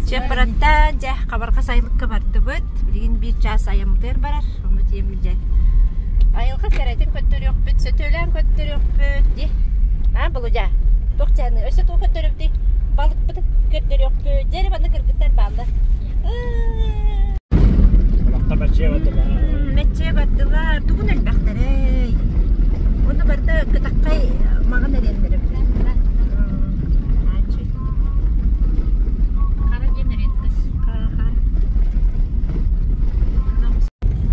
Чыаппараттан дьэ хабарҕа сайылыкка бардыбыт. Билигин биир чаас айаммытыгар барар. Ону тиэммит дьэ. Айылҕа кэрэтин көрдөрүөхпүт, сөтүөлээн көрдөрүөхпүт дии. Аа, Болудя, туох дьааны, өссө туох көрдөрөбүтүй? Балыкпытын көрдөрүөхпүт. Дьэ эрэ манна кыргыттар бааллар. Балахтар мэччиэ бардылар. Мэччиэ бардылар. Тугун элбэхтэрэй. Уонна барыта кытаххай маҕан эриэннэрэ. Хара диэн редкость.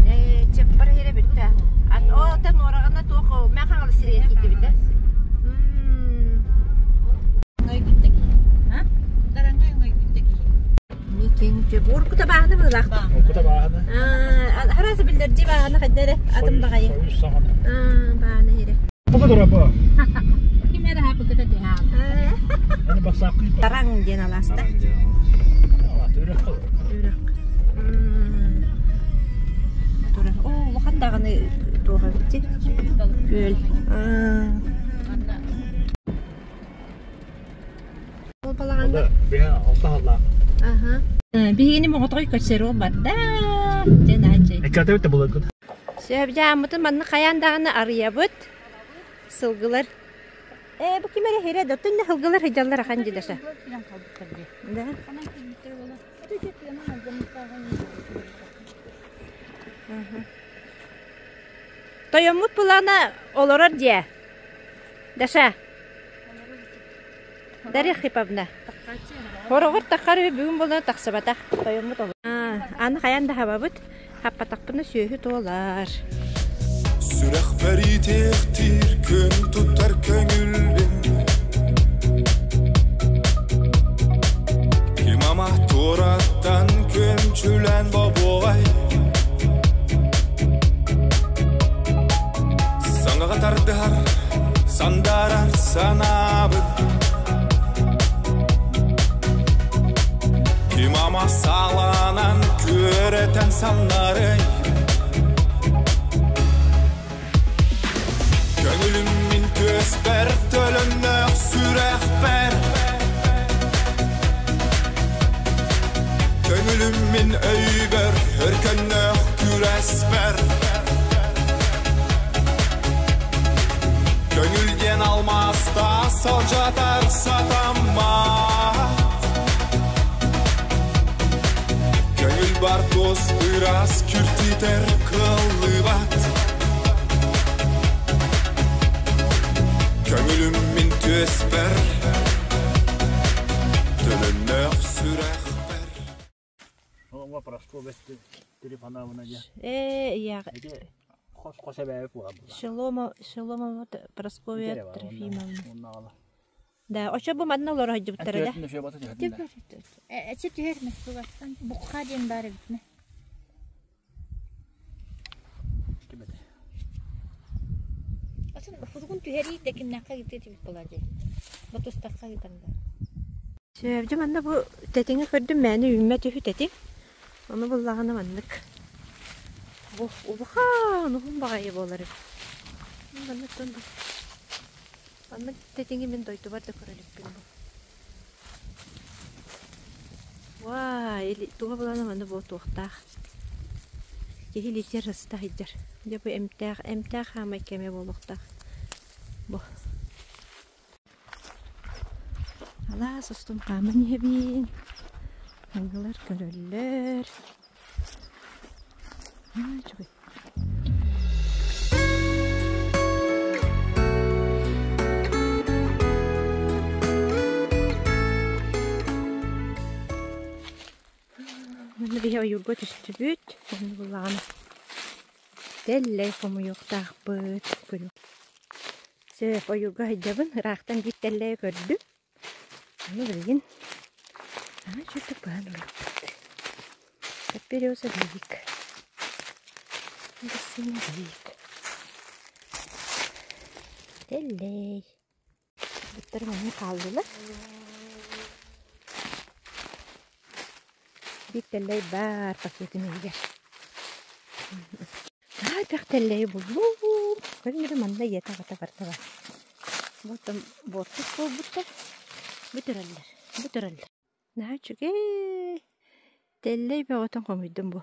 Э, чаппар иһирэ бүттэ. Ат ол та нуораҕына туох мэ хаҥалы сирэйин киирдибитэ. Уруккута бааһына быылаах. Уруккута бааһына. Харааса биллэрдии бааһына хайда эрэ атын баҕайы. Сойуус саҕана. Бааһына иһирэ. Бу тура бу. Ким эрэ хапыкыта түһаал. Аны басааккый. Тараҥ диэн алааста. Үрэх. Үрэх. Тура. Оо, улахан даҕаны туох эбит Күөл. Ол балаҕанна. Биһи алта халлаах. Аха. Биһигини моҕотой көрсөрү барда. Дьэ наачай. Эккәтэ битте буларгыт. Сөп дьааммытын манна хайаан даҕаны арыйабыт. Сылгылар. Ээ, бу ким эрэ хирэ да, түннэ сылгылар сылдьаллар ахан дилэсэ. Да. Тойоммут былаана олорор дьиэ. Даша. Дарья Хиповна. Хороҕор таххар үһү бүгүн буолан тахсыбатах. Тойоммут олорор. Аны хайаан да хабабыт. Хаппатахпына сүөһү туолар. Сүрэхпэр иитиэхтиир күн туттар көҥүлбүн Ким ама туораттан күөмчүлээн бобуоҕай Саҥаҕа тардыһар сандаарар санаабын Ким ама сааланан күөрэтэн самнарый Көҥүлүм мин түөспэр төлөннөөх сүрэхпэр Көҥүлүм мин өйбөр өркөннөөх күрэспэр Көҥүл диэн алмааста сылдьатар сатаммат Көҥүл бар туос ыраас күртүтэр кыллыбат Көҥүлүм мин түөспэр Төлөннөөх сүрэхпэр Оҥо Прасковья Трифоновна дьэ. Ээ, я Хос хос эбээбит буолар була. Шеломо Шеломова Прасковья Трофимовна. Да, очо бу манна олоро сылдьыбыттара да. Эчи түһэр Москваттан. Букха диэн баар эбит ме. Атын фургун түһэрии да кимнээххэ ыытыы тибит буолаа дии. Ботустахха ыытан да. Сөбдө манна бу тэтиҥи көрдүм мээнэ үүммэт үһү тэтиҥ. Ону буллаҕына маннык. Бу улахан уһун баҕайы буолар эбит. Манныктан бу. Маннык тэтиҥи мин дойдубар да көрө иликпин бу. Ваа, туга булана манна бу туохтаах. Киһи илиитигэр сыста сылдьар. Дьэ бу эмтээх, эмтээх хаамай кэмэ буолуохтаах. Бу. Алаас устун хааман иһэбин. Ангылар көрөллөр. Аа, үчүгэй. Манна биһи ойуурга түстүбүт. Онно буллаҕына тэллэй хомуйуохтаахпыт. Сөп, ойуурга сылдьабын, ыраахтан биир тэллэйи көрдүм. Ону билигин аа чүтүк быһан ылыахпыт. Березовик. Березовик. Тэллэй. Буттар манна хааллылар. Биир тэллэй баар пакетын иһигэр. Аатах тэллэйи буллум. Көрүҥ манна ийэтэ аҕата барыта баар. Бу оттон буортук буолбуттар. Бүтэрэллэр. Бүтэрэллэр. Наһаа үчүгэй. Тэллэй бөҕөтүн хомуйдум бу.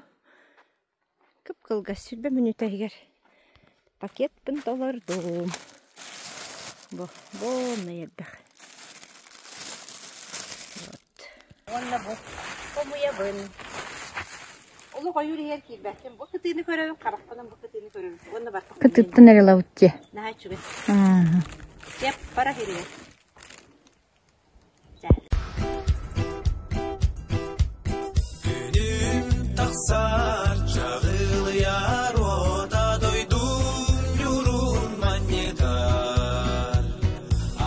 Кып-кылгас 20 мүнүүтэ иһигэр пакетпын толордум. Бу буоннай элбэх. Вот. Уонна бу хомуйабын. Олох ойуур иһэр киирбэккин. Бу кытыыны көрөбүн, харахпынан бу кытыыны көрөбүн. Уонна барта Кытыттан эрэ ылабыт дии. Наһаа үчүгэй. Чэп бара иһиригэр. Күнүм тахсар чаҕылыйар уота дойдум ньурун манньытар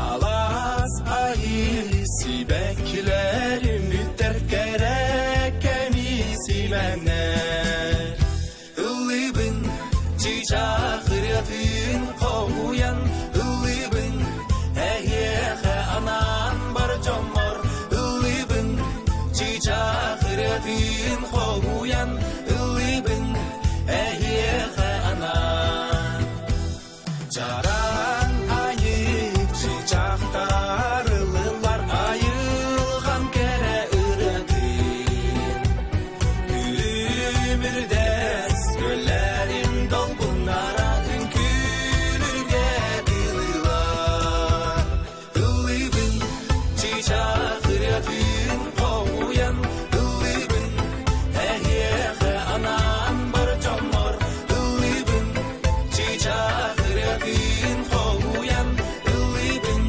Алаас айыы сибэккилэрим үттэр кэрэ кэми симэнэр Ыллыыбын чыычаах ырыатын хоһуйан ыллыыбын эһиэхэ анаан бар дьоммор ыллыыбын чыычаах ырыатын хоһуйан ыллыыбын эһиэхэ анаан Чараҥ айыы чыычаахтар ыллылар айылҕам кэрэ ырыатын Күлүмүрдэс көллэрин долгуннара үҥкүүлүүргэ дылылар Ыллыыбын чыычаах ырыатын хоһуйан ыллыыбын эһиэхэ анаан бар дьоммор ыллыыбын чыычаах ырыатын хоһуйан ыллыыбын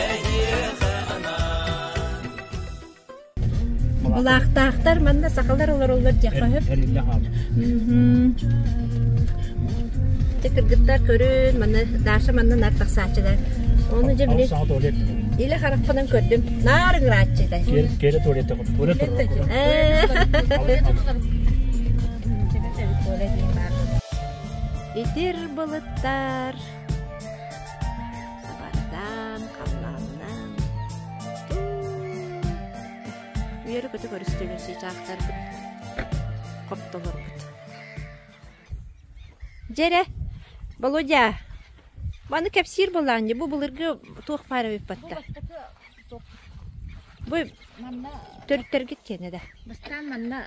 эһиэхэ анаан Булаахтаахтар манна сахалар олороллор диэххэ сөп. Эриллэ хаалбыт. Дьэ кыргыттар көрүн, манна Даша манна нар тахсааччылар. Ону дьэ били Саҥа туалет. илэ харахпынан көрдүм. Наар ыҥырааччыта. Киэрэ туалетта туалет турар. Итир былыттар сабардаан халлаанынан Үөрэ-көтө көрүстүлэр чыычаахтарбыт, хоптолорбут. Дьэ эрэ, Володя, маны кэпсиир буоллаҕыҥ дии, бу былыргы туох баар эбит батта? Бу Манна төрүттэргит киэнэ да? бастаан манна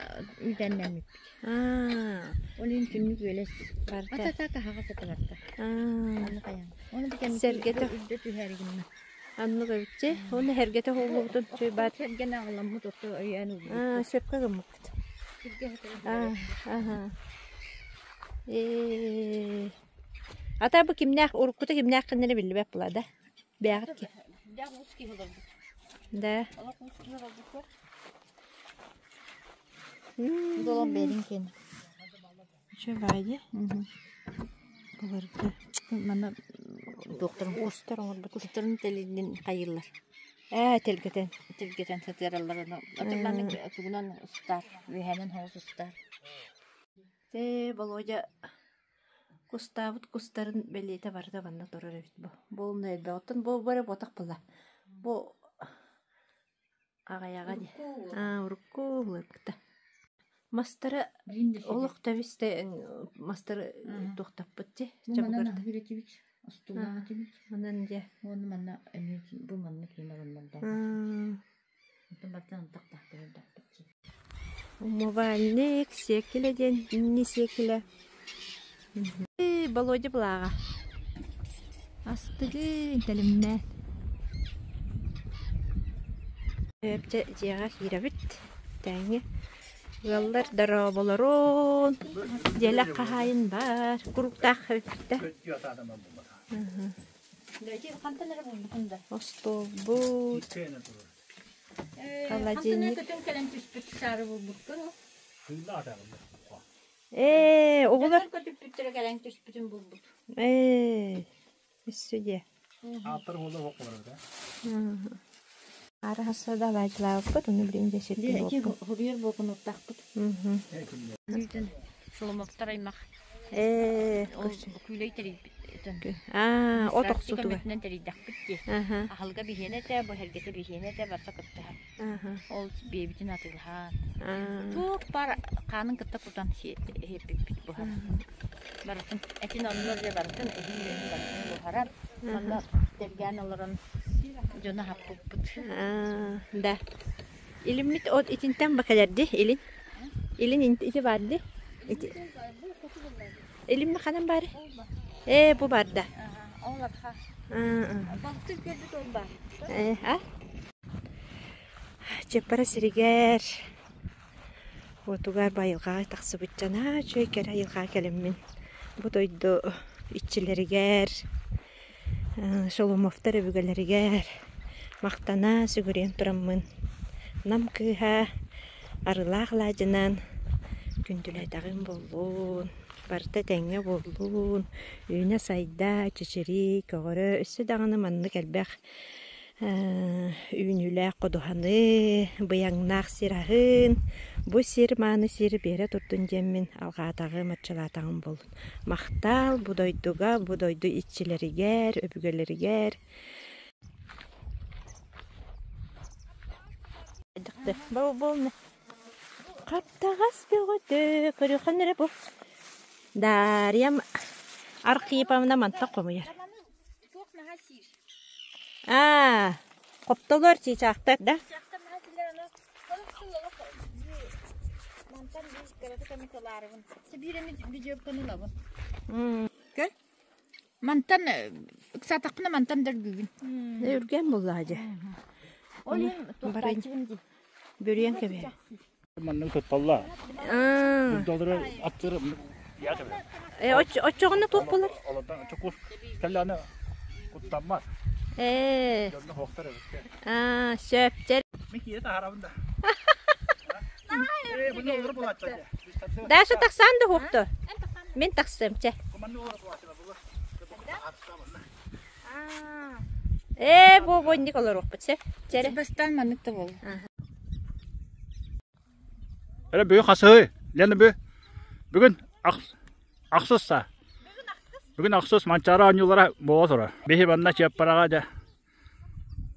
үүтэннэммиппит. Аа, Ол иһин түннүк үөлэс. барда. Ата таһаҕас этэ барда. Аа, Аны хайаан. Оны бу кэнники Сэргэтэ. үрдэ түһээри гынна. Оннук эбитчи. Уонна эргэтэ уһуллубутун чуйбаат. Сэргэн аҕаламмыт ото өйөөн ылбыт. Аа, сөпкө гыммыккыт. Аа, аха. Ээ. Ата бу кимнээх уруккута кимнээх гыннара биллибэт була да. Бэҕит ки. Да. Долон бэрин кин. Үчүгэй дии. Былыргы Манна докторым уустар оҥорбут. кустарын тэлинин хайыыллар. Ээ, тэлгэтэн. Тэлгэтэн сытыараллар. Атын тугунан устар, үөһэнэн хоҕус устар. Тэ, Володя кустаабыт кустарын бэлиэтэ барыта манна турар эбит бу. Бу онно элбэх. Оттон бу бары ботах буолла. Бу аҕайаҕа дии. Аа, урукку былыргыта. Мастара олох тэбистэ мастары туохтаппыт дии. Чабыгырда. Онон дьэ. Уонна манна эмиэ бу манна киин ороннордоох. Онтон бартан антах тахтардаахпыт. Умывальник, сиэкилэ диэн, инни сиэкилэ. Володя былааҕа. Астыгын тэлимнээн. Дьэ дьиэҕэ киирэбит. Тээҥҥэ ыаллар дорооболорун. Дьиэлээх хаһаайын баар. Куруктаах эбиппит да. Хантан эрэ булбутум да. Остуолбут. Холодильник. Хантан кэлэн түспүт саары булбуккун. Ээ, оҕолор. Көтүппүттэрэ кэлэн түспүтүн булбут. Ээ, өссө дьиэ. Ааттар буолла бокколор да. Ара хасса да лаачылаабыппыт, ону билигин дьэ сирдин буолбут. Хуруйар буокунуттаахпыт. Соломоктор аймах. Ээ, Ол күүлэй тэрийбит. Аа, от охсуутугар. Көмөтүнэн тэрийдэхпит дии. Аха. Аһылга биһиэнэ этэ, бу эргэтэ биһиэнэ этэ, барыта кыттыһар. Аха. Ол биэбитин атыылаһан. Аа. Туох бар хаанын кытта кутан сиэппиппит буһар. Барытын этин онно дьэ барытын эһин үөһүн барытын буһаран манна тэлгээн олорон дьону аһаппыппыт. Аа, да. Илиммит от итинтэн бакалерди илин. Илин ити барды. Ити. Илимми ханан бары? Э, бу барда. Э, а? Чеппара сиригэр уотугар байылҕаҕа тахсыбыт дьана үчүгэй кэрэ айылҕаҕа кэлэммин бу дойду иччилэригэр Шоломовтар өбүгэлэригэр махтана сүгүрүйэн тураммын Нам кыыһа арыылаах алаадьынан күндүлээтэҕим буоллун, барыта этэҥҥэ буоллун, үүнэ-сайда, чэчирии, көҕөрө, өссө даҕаны маннык элбэх үүнүүлээх ходуһаны, быйаҥнаах сир аһын, бу сир мааны сир биэрэ турдун диэммин алҕаатаҕым, арчылаатаҕым буоллун. Махтал бу дойдуга, бу дойду иччилэригэр, өбүгэлэригэр. Хаптаҕас бөҕөтө, көрүөххүн эрэ бу. Дарьям Архиповна мантан хомуйар. Аа, хоптолор чыычаахтар да? Көр. Мантан ыксаатахпына мантан да үргүүбүн. Үргэн буллаа дьэ. Ол иһин туохтааччыбын дии. Бүрүйэн кэбиһэр. Маннык тутталла. Доллары аттыр Э, оччоҕуна туох буолар? Олордон чокур кэллэҕинэ куттаммат. Э. Дьонно хоохтор эбит. Аа, сөптер. Мен киһи таһарабын да. Э, буну олору булааччы. Даша тахсан да хуохто. Мин тахсым, чэ. Ээ, бу бу олоруохпут, сөп. Чэрэ. Бастаан маннык да буолла. Эрэ бүгүн хасыһый? Лена бу бүгүн ахсыс са. Бүгүн ахсыс Манчаары оонньуулара буола турар. Биһи манна Чыаппараҕа дьэ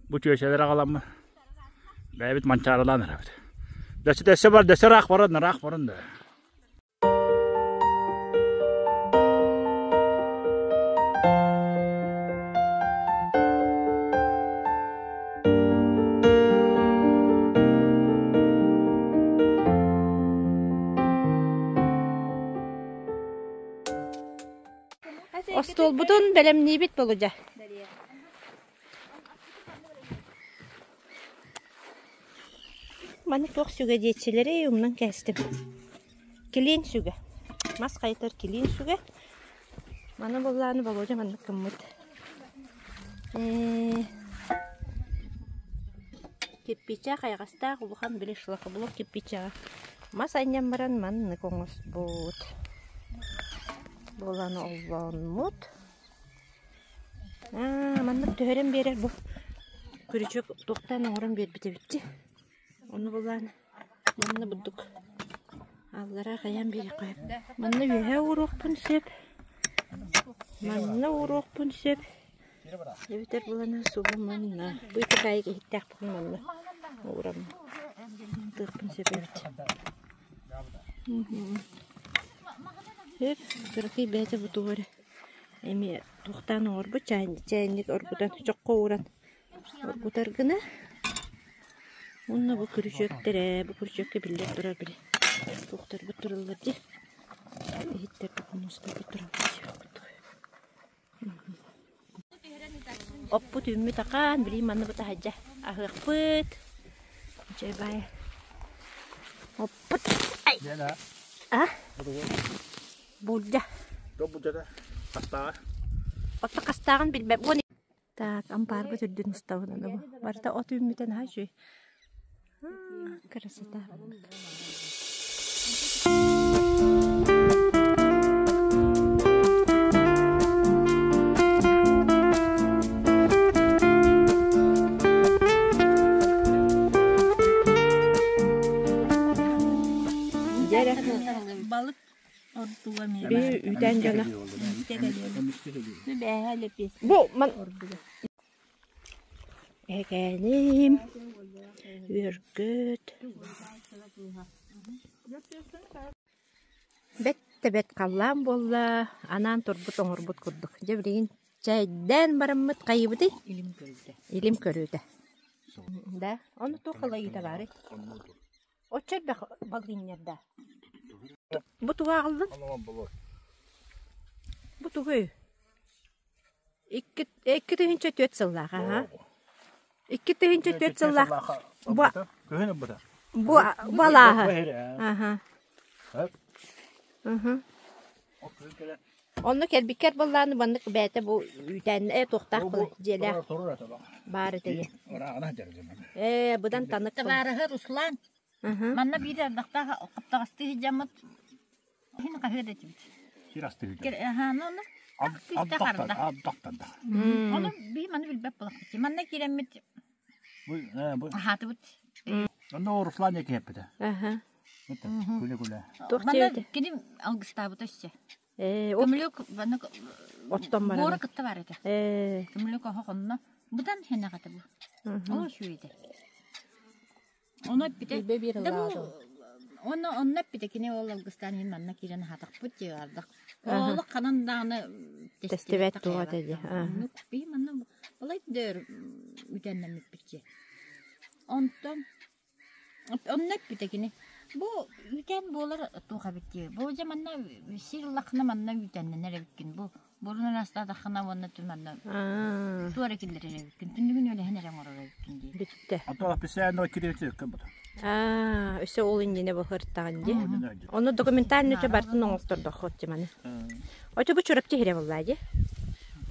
бу чүөчэлэр аҕаламмыт бэйэбит Манчаарылаан эрэбит. Дөссө дөссө бар дөссө ыраах баран ыраах баран да. Остуолбутун бэлэмниибит Болудьа. Маны туох сүгэ диэччилэри умнан кээстим. Килиин сүгэ. Мас хайытар килиин сүгэ. Маны буллааны Володя маннык гыммыт. Кирпичэ хайаҕастаах улахан били шлакоблок кирпичэҕэ мас анньан баран маннык оҥостубут. Буолан оллоонмут. Аа, маннык түһэрэн биэрэр бу күрүчүк туохтаан оҥорон биэрбит эбит Ону булаан манна бурдук аллара хайаан биэриэххэ сөп. Манна үөһэ ууруохпун сөп. Манна ууруохпун сөп. Эбэтэр булана субу манна. Быыкаайык иһиттээхпин манна уурам. Тыахпын сөп эбит. Сөп, кыракый бэйэтэ бу тугу эрэ эмиэ туохтаан оҥорбут чээнньик оргутан чоххо ууран оргутар гына уонна бу күрүчүөктэрэ бу күрүчүөккэ биллэн турар били туохтарбыт тураллар дии иһиттэрбит хомустарбыт тураллар Оппут үүммүт акаан, билигин манна бытаһадьа аһыахпыт. Дьэ бай. Оппут. Ай. А? Булдьа. Отто хастааҕын билбэт. Так, ампаарбыт үрдүн устабын аны бу. Барыта от үүммүтэ наһаа үчүгэй. Красота. Балык ордуга Би үүтэн дьоно. Бу ман Эһэкээним үөргүт Бэт да бэт халлаан буолла, анаан турбут оҥорбут курдук. Дьэ билигин чэйдээн бараммыт хайыыбытый? Илим көрүүтэ. Илим көрүүтэ. Да, ону туох халайыыта баарый? Оччо элбэх балгынньарда. Бу тугу аҕаллын? Бу тугуй? 2004 сыллаах, аха. 2004 сыллаах. Бу Күһүн ылбыта. Бу бу алааһы. Аха. Мхм. Онно кэлбиккэр буоллааны маннык бэйэтэ бу үүтээн э туохтаах был дьиэлээх баар этэ. Ээ быдан танык. Табаарыһы Руслан. Манна биир ардахтаах хаптаҕастыы сылдьаммыт иһин хаһыа да этибит. Сир астыы Ону Ардахтан да. Ону би маны билбэт буолахпыт. Манна киирэммит аһаатыбыт. Онно Руслан киһиппитэ. Аха. Күлэ-күлэ. Туох Манна диэбитэ? кини алгыстаабыта өссө. Ээ, от Көмүлүк маннык оттон баран. буора кытта бар этэ. Ээ. Көмүлүк оһох онно. Быдан хэнэх этэ бу. Ол үчүгэй этэ. Ону эппитэ. Билбэ биир Да бу ылаадым. онно онно эппитэ кини ол алгыстаан иһин манна киирэн аһатахпыт дии ардах. Олох ханан даҕаны Тэстибэт туох этэ дии. Оннук би манна балай дөр үтэннэммиппит Онтон онно эппитэ кини бу үтэн буолар туох эбит дии. Бу дьэ манна сир ыллаххына манна үтэннэнэр эбиккин. Бу бурун астаатаххына уонна түн манна туора киллэрэр эбиккин. Түннүгүн үөлэһин эрэ оҥорор эбиккин дии. Бүттэ. Антон описание кириэти бу. Аа, өссө ол иннинэ быһыртаҕын дии. Ону документальный өтө бартын оҥоттордоххот дьиманы. Очо бу Чурапчы иһирэ буоллаа дии.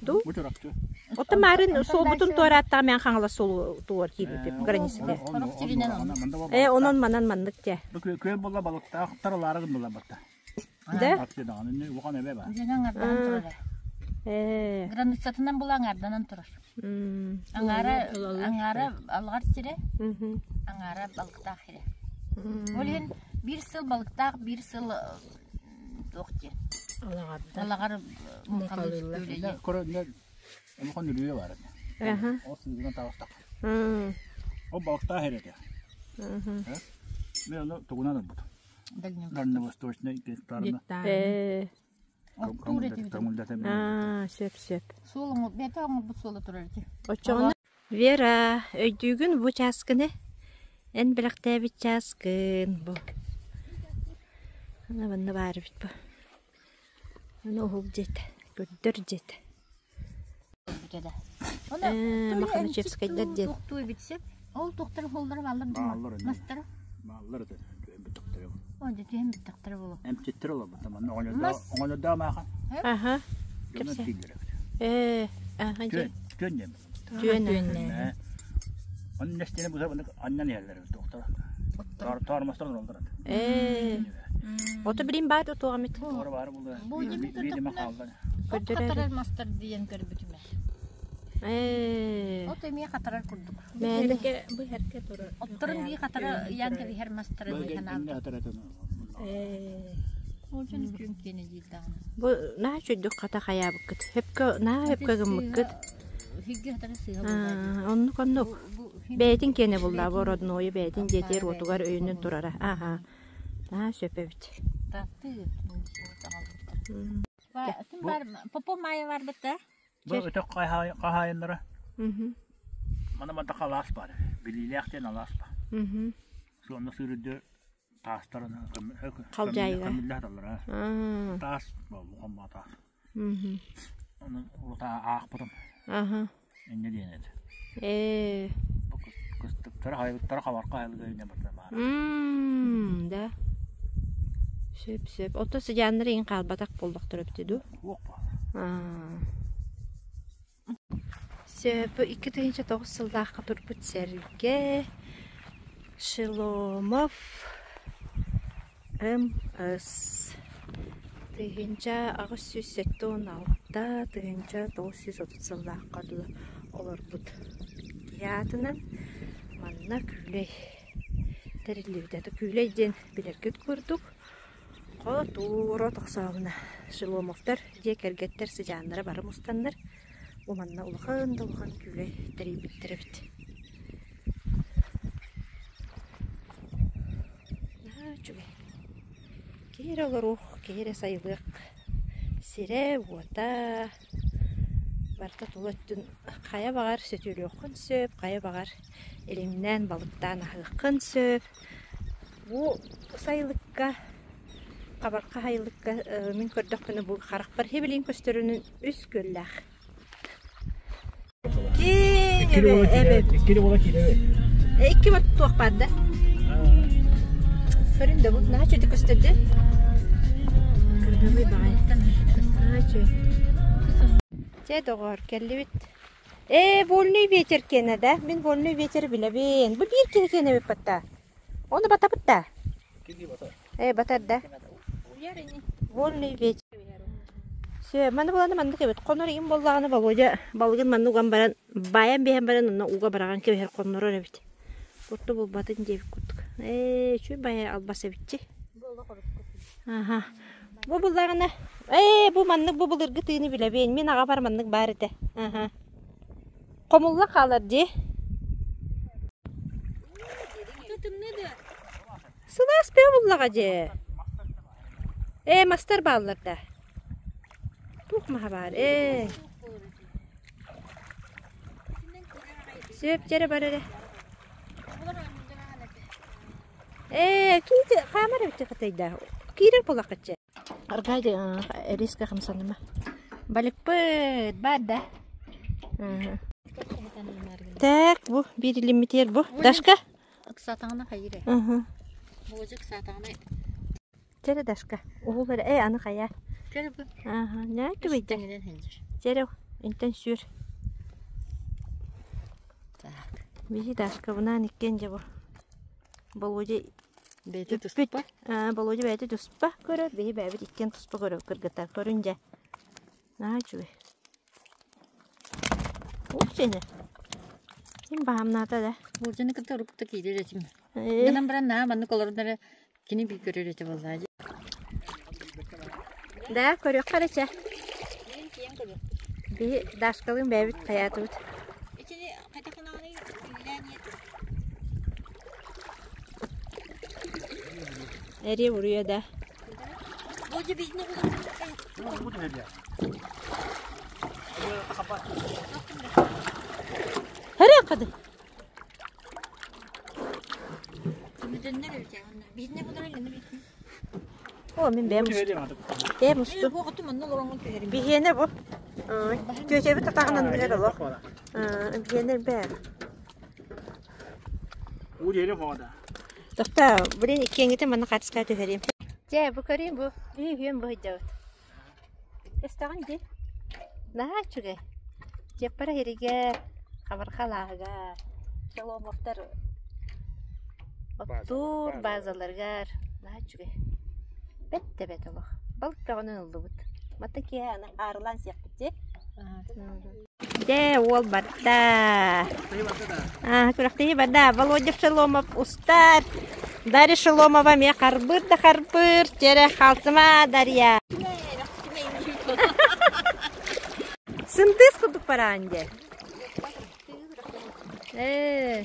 Ду? Бу Чурапчы. Оттон маарын суолбутун туорааттаҕа мен Хаҥалас суолу туор киирбиппит границата. Э, онон манан маннык дьэ. Бу күөл буолла балыктаах таралаары гыннылар батта. Да? Аттыы даҕаны улахан эбэ баар. Дьэнэ аҥарданан турар. Э. Границатынан була аҥарданан турар. Аҥаара аҥаара алҕар сирэ, аҥаара балыктаах сирэ. Ол иһин биир сыл балыктаах, биир сыл туох диэн. Алаҕар муҥхалыыр. Көрө улахан үрүйэ баар этэ. Ол сыыгынан таҕыстах. Ол балыктаах сирэ этэ. Мен ону тугунан ылбытым. Дальневосточный гектарына. Оттуур этибит. Аа, сөп сөп. Суол оҥор, бэйэтэ оҥорбут суола турар ити. Оччоҕуна Вера, өйдүүгүн бу чааскыны? Эн бэлэхтээбит чааскын бу. Ана манна баар эбит бу. Аны уһул дьиэтэ, көрдөр дьиэтэ. Э, Маханычевскайдар диэн. Туохтуу эбит сөп. Ол туохтар холлоро бааллар Бааллар дуо? Мастара? Бааллар этэ. Бүттэхтэрэ. О, дьэ түһэн бүттэхтэрэ буолуо. Эмчиттэр олорбута манна оҕонньордоо маха. Аха. Дьонно тииллэр эбит. Э, аха дьэ. Түөн диэн. Түөн. Түөн. Онно нэстине бу аннан иһэллэр эбит доктор. Таармастар олороллор. Э. Ото билин баар туоҕамит. Туора баар буолла. Бу дьэ Биир хаалла. От хатарар мастар диэн көрбүтүм Э. От эмиэ хатарар курдук. Мээнэ. Бу хэркэ турар. Отторун бии хатара ыйаан кэбиһэр мастары быыһанаабыт. Э. Ол дьон күн киэнэ диир даҕаны. Бу наһаа үчүгдүк хата хайаабыккыт. Хөпкө наһаа хөпкө гыммыккыт. Хигги хатара сыыһа буллаа. Оннук оннук. Бэйэтин киэнэ буллаа бу роднойу бэйэтин дьиэтигэр уотугар өйүнэн турара. Аха. Наһаа сөп эбит. Таптыы. Бар Попо Майя барбыт да? Бу өтөх хаһаайыннара. Мана мантаха алаас бар. Билиилээх диэн алаас бар. Суонна сүүрүдү таастарын Халдьаайыга. көмүллээх таллара. Таас улахан таас. Оны улута аахпытым. Аха. Инне диэн этэ. Э. Кыстыктара хайбыттара хабарка хайылыга инне барда баар. Да. Сөп сөп. Ото сыдьааннар иҥ хаалбатах буоллахтара эбитэ дуу? Суох ба. Сөп 2009 сыллаахха турбут сэргэ Шеломов М.С. 1876 1930 сыллаахха дылы олорбут киһи аатынан манна күүлэй тэриллибитэ. Күүлэй диэн билэргит курдук хотуура тохсообуна Шеломовтар дьиэ кэргэттэр сыдьааннара бары мустаннар бу манна улахан да улахан күүлэй тэрийбиттэр эбит. Наһаа үчүгэй. Киһи эрэ олоруох, киһи эрэ сайылыах сирэ-уота. Барыта тула өттүн хайа баҕар сөтүөлүөххүн сөп, хайа баҕар илимнээн балыктаан аһыаххын сөп. Бу сайылыкка, хабарха сайылыкка мин көрдөхпүнэ бу харахпар хибилин көстөрүнүн үс күөллээх. Киэҥ эбэ, эбэ. Иккили буола киирэбит. Икки бат туох баар да? Көрүн да бу наһаа үчүгэй көстөрдө. Кыргыбый баҕайы. Наһаа үчүгэй. Чэ, доҕоор, кэллибит. Ээ, вольный ветер киэнэ да? Мин вольный ветер билэбин. Бу биир киһи киэнэ эбит батта. Ону батабыт да? Ээ, батар да. Вольный ветер. Все, маны буланы маннык эбит. Хонор им буоллаҕына Володя балыгын манна уган баран, баайан биһэн баран онно уга бараҕан кэбиһэр хоннорор эбит. Курту булбатын диэбит курдук. Ээ, үчүгэй баайа албас эбитчи. Аха. Бу буллаҕына, ээ, бу маннык бу былыргы тыыны билэбин. Мин аҕабар маннык баар этэ. Аха. Хомулла хаалар дии. Сылаас бөҕө буллаҕа дьэ. Ээ, мастар бааллар да. Туох маһа баар? Ээ. Сөп, дьэрэ бар эрэ. Ээ, киити хаамар эбит хатайда. Киирэр буолаххытчы. Аргайды риска хамсаныма. Балыкпыт бар да. Так, бу биир лимитер бу. Дашка? Ыксаатаҕына хайыр ээ. Буожук ыксаатаҕына Чэрэ Дашка, уһул эрэ, ээ аны хайа. Көр бу. Аха, нээ түбэйдэ. Тэҥинэн сылдьар. Чэрэ, интэн сүр. Так. Биһи Дашкабынаан иккиэн дьэ бу. Болуодьа Бэйэтэ туспа. Болуодьа бэйэтэ туспа көрөр, биһи бэйэбит иккиэн туспа көрөр кыргыттар. Көрүн дьэ. Наһаа үчүгэй. Ух сені. Ким баһамнаата да. Болдьаны кытта уруккута киирэр этим. Гынан баран наа маннык олорон эрэ кини бии көрөр этэ буоллаа дии. Да, көрүөххэ эрэ чэ. Биһи Дашкалыын бэйэбит хайаатыбыт. Итини хайдахынаҕыный үлэлээн Эриэ буруйа да. Хөрө кады. О, мин бэйэм бэйэм усту. Биһиэнэ бу. Түөчэбит атаҕынан билэр олох. Биһиэнэ бээ. Тохтоо, блин, иккиэҥҥитин манна хаартыскаҕа түһэриим. Дьэ, бу көрүүм бу. Үһүөн бу сылдьабыт. Көстөҕүн дии. Наһаа үчүгэй. Дьиэппэр иһиригэр, хабарха алааһыгар, Шеломовтар оттуур базаларыгар наһаа үчүгэй. Бэт да бэт олох. Балык бөҕөнөн ыллыбыт. Мата киэһэ аны аарылаан сиэхпит дии. Дьэ, уол барда. Күрэхтэһии барда. Володя Шеломов устар. Дарья Шеломова эмиэ харбыыр да харбыыр. Дьэрэ, хаалсыма, Дарья. Сындыыс курдук бараан дьэ. Ээ.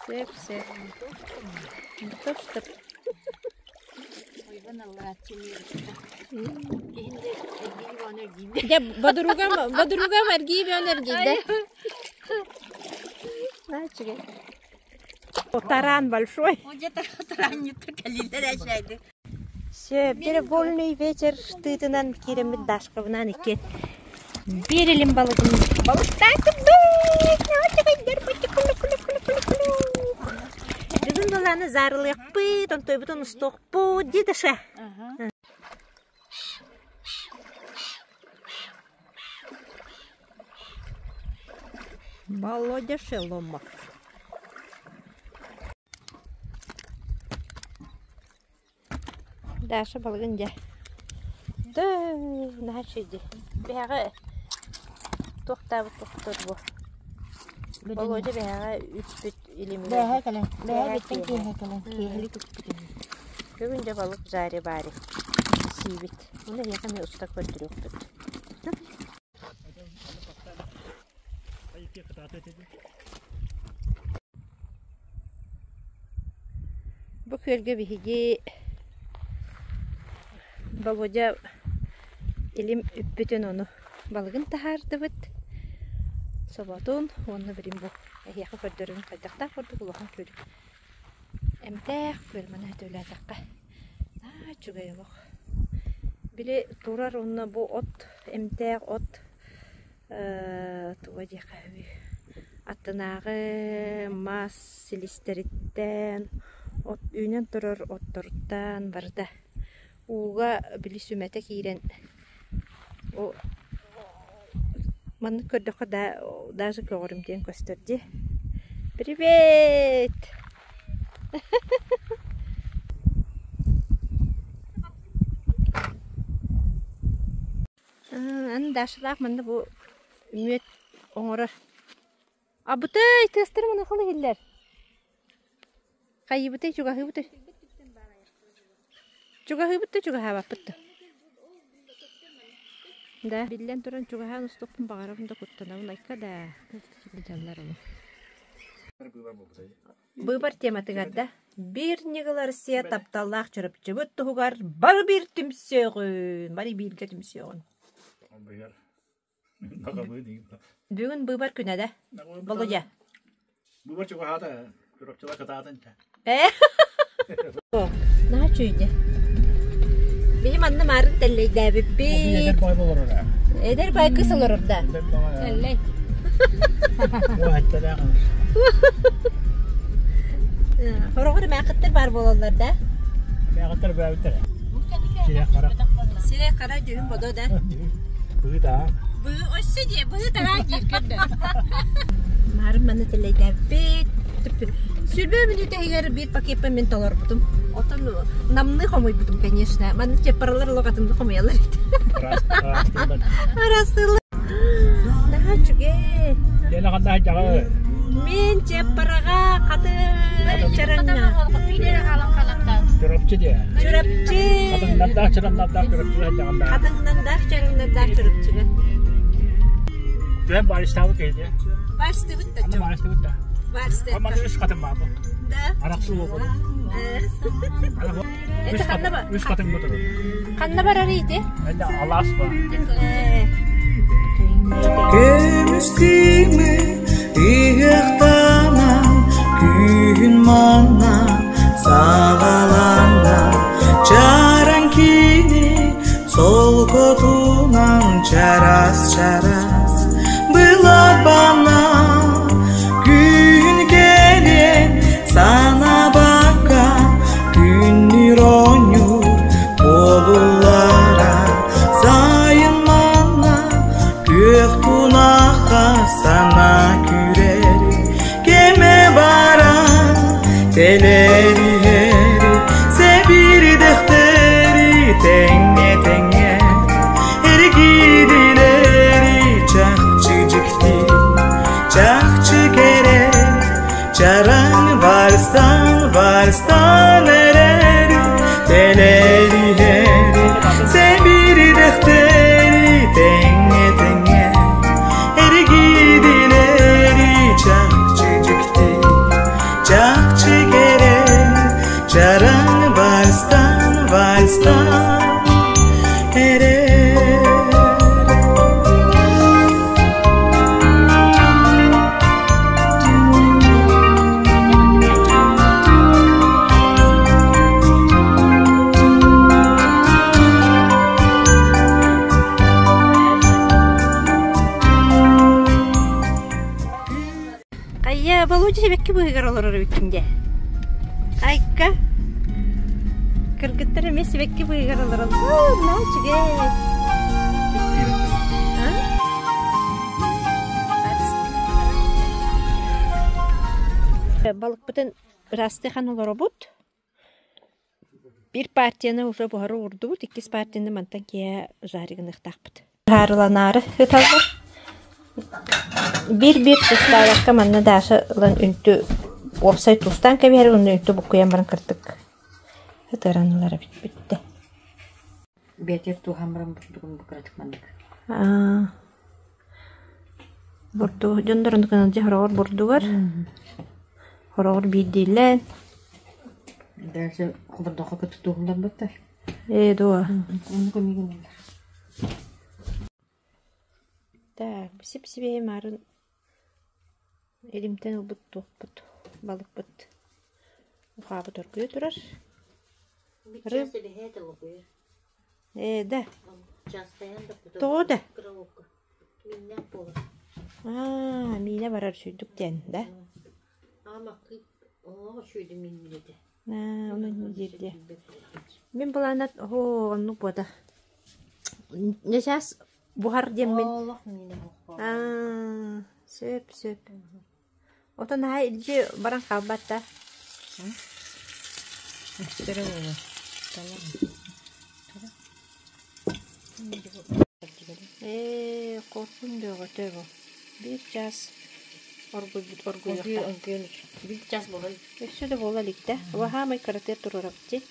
Сөп, сөп. То, что Дьэ, бодуругам, бодуругам эргиибион эргийдэ. Үчүгэй. Таран большой. Сөп, дьэ вольный вечер тыытынан киирэммит Дашкабынаан икки биир илим балыгын балыктаатыбыт. Бүгүн былааны заарылыахпыт, онтойбутун устуохпут дии Даша. Володя Шеломов. Даша балыгын дьэ. Да, наһаа үчүгэй. Биһэҕэ туохтаабыт тохтор бу. Володя биһэҕэ үппүт илимигэр. Бээһэ кэлэн, бээһэ бүттэн киэһэ кэлэн, киэһэлик үппүт. Бүгүн дьэ балык жаре бари сиибит. Уну эһиэхэ эмиэ уста көрдөрүөхпүт. Бу күөлгэ биһиги Болуодьа илим үппүтүн ону. балыгын таһаардыбыт. Соботун уонна билим бу эһиэхэ көрдөрөбүн хайдахтаах курдук улахан күөл. Эмтээх күөл маны өтөлөөтөххө. Аа үчүгэй олох. Били турар уонна бу от эмтээх от туга диэххэ үһүй аттынааҕы мас силистэриттэн от үүнэн турар отторуттан барыта ууга били сүмэтэ киирэн маннык көрдөххө да даже көҕөрүмтүйэн көстөр дии привет Аны Дашалаах манна бу мүөт оҥорор. Абытай, тыастара маныхал иһиллэр. Хайыыбытай, чугаһыыбытай. Чугаһыыбыт да чугаһаабаппыт да. Да, биллэн туран чугаһаан устуохпун баҕарабын да куттанабын айка да. Дьаллар ону. Быыбар тематыгар да биир ньыгыл Россия тапталлаах Чурапчыбыт туһугар бары биир түмсүөҕүн, бары бииргэ түмсүөҕүн. Бүгүн быыбар күнэ да? Володя. Быыбар чугаһаата, Чурапчыла кытаатын. Э? Наһаа үчүгэй. Биһи манна маарын тэллэйдээбиппит. Эдэр бай олорор. Эдэр бай кыс олорор да. Тэллэй. Хороҕор эмээхиттэр баар буолаллар да? Эмээхиттэр бээбиттэр. Сирэй хара. Сирэй хара дьүһүн бодо да? Быһыы таһаа. Быһыы өссө диэ, быһыы таһаа диир көрдө. Маарын манна тэллэйдээбиппит. Сүүрбэ мүнүүтэ иһигэр биир пакеппын мин толорбутум. Отон намныы хомуйбутум, конечно. Манна чеппаралар олох атынны хомуйаллар эбит. Араастыыллар. Наһаа үчүгэй. Лена ханна сылдьаҕын? Мин Чеппараҕа хатын чараҥҥа. Чурапчы диэ. Чурапчы. Хатыҥнардаах чараҥнардаах Чурапчыга сылдьаҕын да. Хатыҥнардаах чараҥнардаах Чурапчыга. Түһэн баарыстаабыт киһи диэ. Вальстыбыт да Аны вальстыбыт да. Вальстыбыт. Аманы үс хатын баар бу. Да. Арахсыы буолбут. Это ханна ба? Үс хатын бутур. Ханна барар ити? Это алаас ба. Көмүс кыымы ыһыахтанан күһүн манна саҕаланна чараҥ кини солкотунан чараас-чараас былапана күн кэлэн санаабакка күннүүр оонньуур буолуллара сайын манна күөх тунахха сана күрэр кэмэ баран тэлэриһэри сэбирдэхтэри тэҥҥэ тэҥҥэ эргидилэри чахчы дьикти чахчы кэрэ чараҥ вальстан вальстан эрэри тэлэриһэри сэбирдэхтэри тэҥҥэ тэҥҥэ эргидилэри чахчы дьикти чахчы кэрэ чараҥ вальстан вальстан эрэ Хайа, Володя сибэкки быыһыгар олорор эбиккин дии. Айка. Кыргыттар эмиэ сибэкки быыһыгар олороллор. Наһаа үчүгэй. Балыкпытын ыраастыхан олоробут. Биир партияны уже буһара уурдубут, иккис партияны мантан киэһэ жаригыныахтаахпыт. Ыһаарыланаары ыталлар. Биир-биир тустаабакка манна Даша ылан үнтү уопсай тустаан кэбиһэр уонна үнтү буккуйан баран кырдык ытыран ылар эбит бүттэ. Бээтэр тууһаан баран бурдугун букуратык маннык. Бурдугу дьоннорун кыналдьы хороҕор бурдугар, хороҕор биирдиилээн. Даже хобордооххо кытта тууһулларбыттар. Ээ дуо. Оннук эмиэ гыналлар. Так, сип-сибиэһэй маарын илимтэн ылбыт туохпут, балыкпыт ухаабыт оргуйа турар. Рыб. Ээ, да. Тоҕо да? Аа, миинэ барар сүйдүк диэн, да? Аа, ону диирдиэ. Мин былаанат, оһоо, оннук буота. Сейчас буһар диэммин. Аа, сөп, сөп. Отон наһаа илдьи баран хаалбат да. Ээ, коркун бөҕөтө бу. Биир чаас оргуйбут оргуйуохтаах. Биир час буолан. Өссө да буола илик да. Хаамай кыратыар туруорабыт дии.